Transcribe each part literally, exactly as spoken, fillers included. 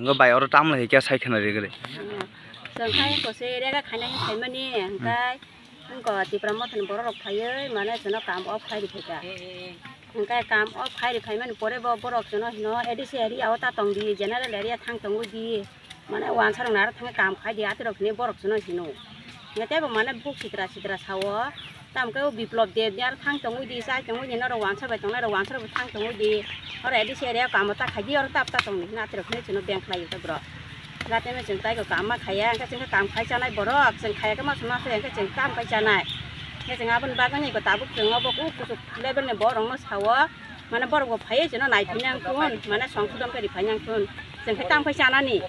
Wngkha bai, oro tamoni hai khe sai khwna rigri. Chwng hai kose rega khaina hin khaimani, hwnkhe wngkha Tipra Mothani borok rok phaiwi mane chwngno kam off khai rikha. Hwnkhe kam off khai rikhaimani pore bo borok chwngno hino A D C area o ta tongdi, general area thang tongwi di. Mane wansa rok naro thangwi kam khai di, atwi rok hini borok chwngno hino. Hwnkhe teibo mane buk sitra sitra sao. Tamo khe o Biplop Deb ni aro thang tongwi di, chai tongwi di, norok wansa bai tongnai rok wansa rok bo thang tongwi di. Oro A D C area o kamo ta khai di, oro tap ta tongdi hwnwi atwi rok hwnwi chwngno beng khlai o borok. Gateme chwng taibo kam ma khaiya, hwnkhe chwng khe kam khai chanai borok, chwng khaiya khe ma songma se, hwnkhe chwng kam khai chanai. Hwnkhe chwng aboni bagwi ni tabuk chwng obo kuk kuchuk level ni borok rok no sao, mane borok bo phaiwi chwngno naiphai nang thun, mane songsodon khe riphai nang thun. Chwng khe tamo khe chanani.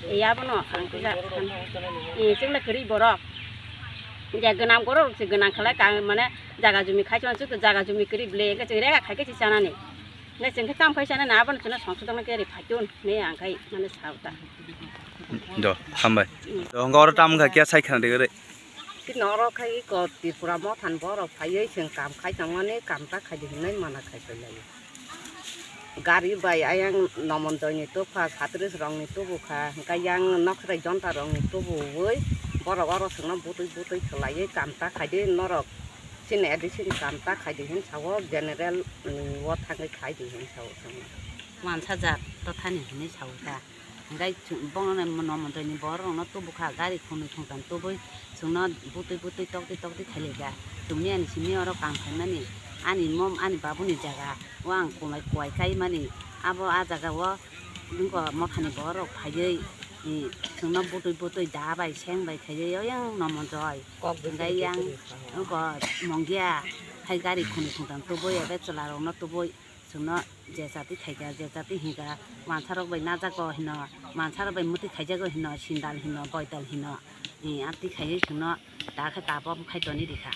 E, abono ang khe ja-, e, chwng le kwrwi borok. Je gwnang borok se gwnang khlai ka, mane jaga jumi khai chwng chwng jaga jumi kwrwi ble, hwnkhe chwng rega khai khe se chanani. Hwnkhe chwng khe tamo khe chanani, abono chwngno songsodon khe ri phaitun, hwnwi ang khai mane sao ta. Do, hambai. Mm. Do, hwnkhe oro tamo kha kya sai khna de gre? Tini oro khai iko Tripura Mothani borok phaiwi chwng kam khai tongmani, kam ta khai di hwnwi mana khai phai lai. Gari bai ayang Nomonjoy ni tubukha, Satris rok ni tubukha, hwnkhe yang Nokrai Jonta rok ni tubuwi borok oro chwngno butwi butwi khwlaiwi kam ta khai di norok, chini A D C ni kam ta khai di hwn sao, general ni o thangwi khai di hwn sao chwngno. Wansa jat to thani hwnwi sao ta. Hwnkhe chwng bono no Nomonjoy ni borok rok no tubukha, gari khunui khungtam tubui chwngno butwi butwi tokti tokti khailaikha. Chwngni ani simi oro kam khaimani, ani mom ani babuni jaga o ang kumai kuai kaimani, abo a jaga o wngkha Mothani borok rok phaiwi, i, chwngno butwi butwi da bai seng bai khaiwi oyang Nomonjoy. Hwnkhe yang wngkha Mongia hai gari khunui khungtam tubui ebe chwla rok no tubui. Chwngno je jati khaikha, je jati hinkha, wansa rok bai najago hino, wansa rok bai mwtwi khaijago hino, sindal hino, boidal hino, eh, amtwi khaiwi chwngno da khe tabok khai toni rikha.